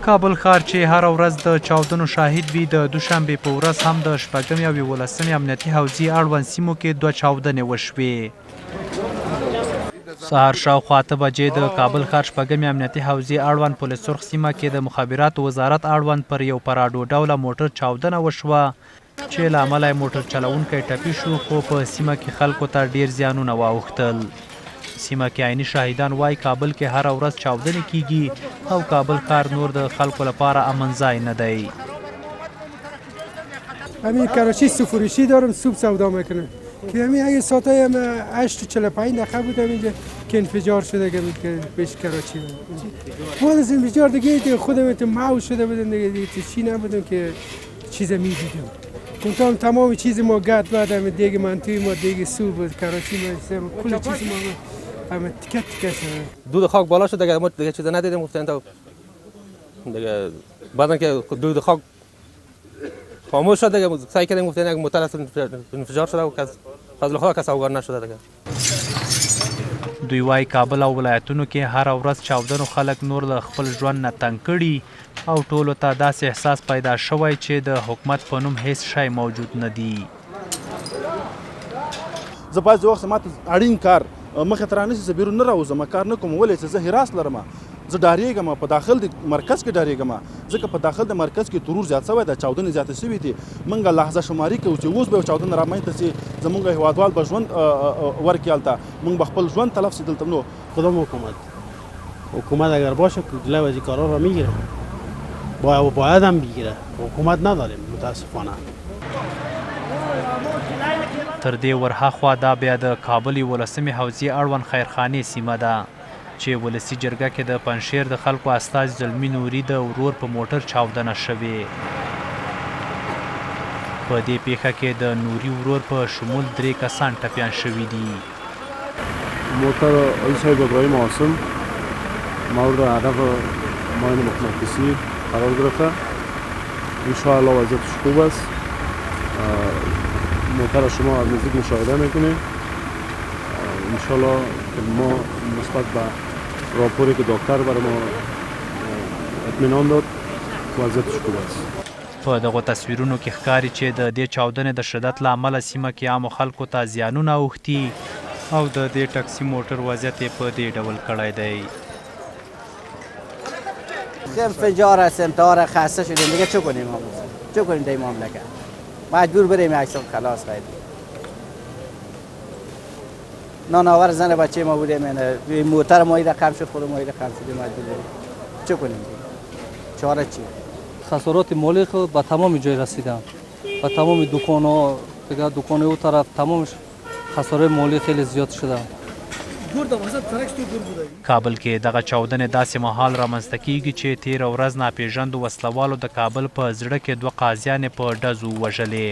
کابل ښار چې هره ورځ د چاودنو شاهد وي، د دوشنبې په ورځ هم د شپږمې او 11مې امنیتي حوزې اړوند سیمو کې 2 چاودنې وشوې. سهار شاوخوا 8 بجې د کابل ښار شپږمې امنیتي حوزې اړوند پل سرخ سیمه کې د مخابراتو وزارت اړوند پر یو پراډو ډوله موټر چاودنه وشوه چې له امله یې موټر چلوونکی ټپي شو، خو په سیمه کې خلکو ته ډېر زیانونه واوښتل. سیمه کې عیني شاهدان وايي کابل کې هره ورځ چاودنې کیږي او کابل ښار نور د خلکو لپاره امن ځای نه دی. همین کراچی سفارشی دارم، سوپ سودا میکنم که همین اگه ساعتای هم 8:45 دقیقه بود اینجا که انفجار شده که پیش کراچی بود. بعد از انفجار دیگه خودم تو مو شده بودم دیگه چی نبودم که چیز میدیدم. کنتام تمام چیز ما گد بعد هم دیگه منتوی ما دیگه سوپ کراچی ما کل چیز ما همه تیکه تیکه شده. دود خاک بالا شد دیگه، ما دیگه چیز ندیدیم، گفتن تا دیگه بعدن که دود خاک خاموش شد دیگه سعی کردیم گفتن یک موتر انفجار شده و کس فضل خدا کس اوګار نشده دیگه. دوی وايي کابل او ولایتونو کې هره ورځ چاودنو خلک نور له خپل ژوند نه تنګ کړي او ټولو ته داسې احساس پیدا شوی چې د حکومت په نوم هیڅ شی موجود نه دی. زه باید وخت ماته اړین کار مخې ته رانه شي، زه بیرون نه راوځم، کار نه کوم، ولې چې زه حراس لرم، زه ډارېږم، په داخل د مرکز کې ډارېږم، ځکه په داخل د مرکز کې ترور زیات شوی دی، چاودنې زیاتې شوې دي. موږ لحظه شماري کوو چې اوس به یو چاودنه رامنځته شي، زموږ هېوادوال به ژوند ورکړي، هلته موږ به خپل ژوند تلف شي دلته. نو کدام حکومت اگر باشه که جلوی از این کارا را میگیره، باید هم بگیره. حکومت نداریم متاسفانه. تر دې ورهاخوا دا بیا د کابل 11مې حوزې اړوند خیرخانې سیمه ده چې ولسي جرګه کې د پنجشیر د خلکو استازي زلمي نوري د ورور په موټر چاودنه شوې. په دې پیښه کې د نوري ورور په شمول 3 کسان ټپیان شوي دي. موتر صاحب ابراهیم عاصم مورد هدف ماین مغناطیسی قرار گرفته. انشاءالله وضعیتش خوب است. موتر شما از نزدیک مشاهده میکنید. انشاءالله که ما نسبت به راپوری که دکتر برای ما اطمینان داد وضعیتش خوب است. په دغو تصویرونو کې ښکاري چې د دې چاودنې د شدت له امله سیمه کې عامو خلکو ته زیانونه اوښتي او د دې ټکسي موټر وضعیت یې په دې ډول کړی دی. انفجار است، انتحار، خسته شدیم دیگه، چه کنیم؟ چه کنیم در این مملکت؟ مجبور بریم عکس خلاص خیلی. نان آور زن بچه ما بودیم، موتر ما رقم شد، خود ما رقم شدیم، مجبور بریم. چه کنیم؟ چاره چیه؟ خسارات مالی خود به تمام جای رسیدم، به تمام دکان‌ها، دیگه دکان او طرف تمامش خسارات مالی خیلی زیاد شده. کابل کې دغه چاودنې داسې مهال رامنځته کیږي چې تېره ورځ ناپېژندو وسلهوالو د کابل په زړه کې 2 قاضیانې په ډزو ووژلې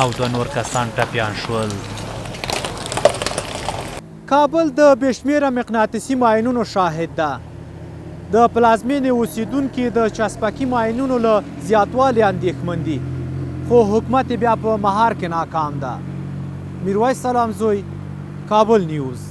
او 2 نور کسان ټپیان شول. کابل د بې شمېره مقناطیسي ماینونو شاهد ده. د پلازمینې اوسېدونکي د چسپکي ماینونو له زیاتوالي اندېښمن دي، خو حکومت یې بیا په مهار کې ناکام ده. میرویس سلامزوی، کابل نیوز.